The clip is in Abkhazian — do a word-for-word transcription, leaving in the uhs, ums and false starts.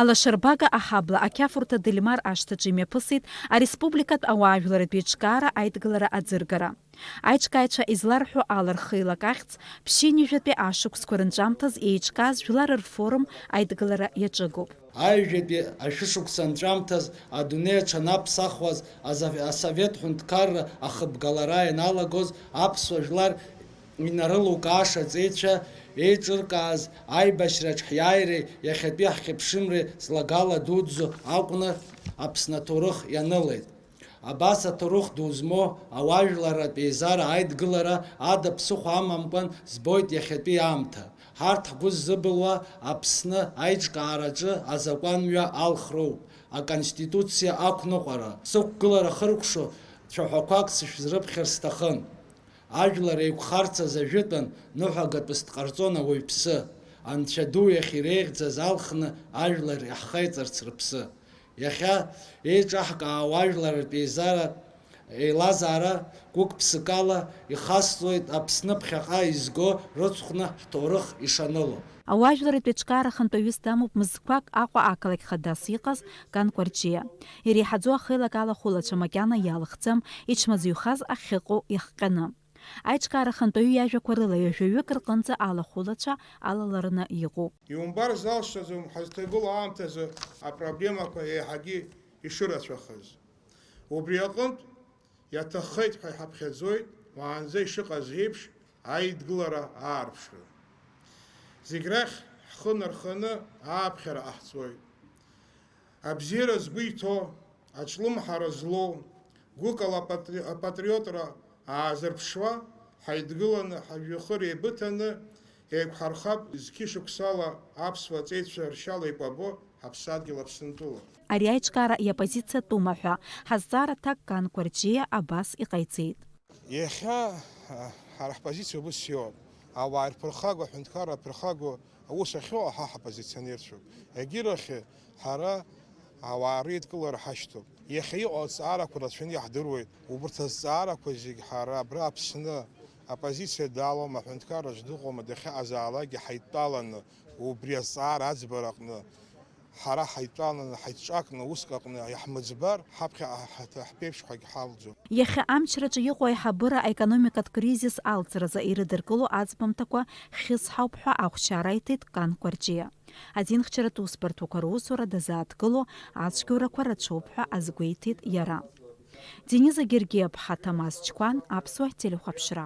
Алашарбага аҳабла ақьафурҭа Дельмар ашҭаҿы имҩаԥысит ареспубликатә ауаажәларратә еиҿкаара аидгылара аӡыргара. Аиҿкааҩцәа изларҳәо ала, рхы еилакахьц, ԥшьынҩажәатәи ашықәсқәа рынҵәамҭаз еиҿкааз жәлар рфорум аидгылара иаҿыгоуп. Аҩажәатәи ашәышықәса анҵәамҭаз адунеи аҽанаԥсахуаз аза-, асовет ҳәынҭқарра ахыбгалара ианалагоз, аԥсуа жәлар инарылукааша аҵеицәа еиҿыркааз аибашьраҿ ҳиааиреи иахьатәи ҳхьыԥшымреи злагала дуӡӡо акәны Аԥсны аҭоурых ианылеит. Абас аҭоурых ду змоу ауаажәларратә еизара аидгылара ада ԥсыхәа амамкәан збоит иахьатәи аамҭа. Ҳарҭ ҳгәы ззыбылуа Аԥсны аиҿкаараҿы азакәанмҩа алхроуп, аконституциа ақәныҟәара, сықәгылара хыркәшо цәаҳәақәак сышәзрыԥхьар сҭахын. Ажәлар еиқәхарцаз ажәытәан ныҳәагатәыс дҟарҵон ауаҩԥсы, Анцәа ду иахь иреиӷьӡаз алхны ажәлар иаҳхеиҵарц рыԥсы. Иахьа еиҿаҳкаауа ажәларратә еизара, еилазаара гәык-ԥсыкала ихасҵоит Аԥсны ԥхьаҟа изго рыцхәны ҳҭоурых ишаныло. Ауаажәларратә еиҿкаара ахантәаҩыс дамоуп мызқәак Аҟәа ақалақь хадас иҟаз Кан Кәарҷиа. Иреиҳаӡоу ахеилак алахәылацәа макьана иалхӡам, ичмазаҩхаз ахьыҟоу иахҟьаны. Аиҿкаара ахантәаҩы иажәақәа рыла ҩажәаҩык рҟынӡа алахәылацәа алалараны иҟоуп. Иумбар залшаӡом, ҳазҭагылоу аамҭазы апроблемақәа еиҳагьы ишырацәахаз. Убри аҟынтә иаҭаххеит ҳәа иҳаԥхьаӡоит, уаанӡа ишыҟаз еиԥш, аидгылара аарԥшра. Зегь рахь ҳхы нарханы ааԥхьара ҟаҳҵоит. Абзиара згәы иҭоу, аҿлымҳара злоу, гәыкала апатри-, апатриотра аазырԥшуа, ҳаидгыланы, ҳажәҩахыр еибыҭаны еиқәҳархап, зқьышықәсала аԥсуа ҵеицәа ршьала икәабо ҳаԥсадгьыл Аԥсынтәыла. Ари аиҿкаара иоппозициатәума ҳәа ҳазҵаара аҭак Кан Кәарҷиа абас иҟаиҵеит. Иахьа, а, ҳара ҳпозициа убыс иоуп. Ауаа ирԥырхагоу, аҳәынҭқарра аԥырхагоу аус ахьоу ҳа ҳоппозиционерцәоуп. Егьирахь ҳара ауаа реидкылара ҳашьҭоуп. Иахьа иҟоу азҵаарақәа рацәаны иаҳдыруеит. Убарҭ азҵаарақәа зегь ҳара абра Аԥсны апозициа далоума, аҳәынҭқарраҿ дыҟоума, дахьыҟазаалакгьы ҳаидтәаланы убри азҵаара аӡбара аҟны ҳара ҳаидтәаланы, ҳаиҿакны, уск аҟны иаҳмыӡбар, ҳаԥхьаҟа ҳаҭ-, ҳԥеиԥшқәагь ҳалӡом. Иахьа амчраҿы иҟоу аиҳабыра аекономикатә кризис алҵразы ирыдыркыло аӡбамҭақәа хьысҳауп ҳәа ахәшьара иҭеит Кан Кәарҷиа. Адинхьчаратә усбарҭақәа русура дазааҭгыло ацәгьоурақәа рацәоуп ҳәа азгәеиҭеит иара. Дениза Гергиаԥҳа, Ҭамаз Чқәан, Аԥсуа телехәаԥшра.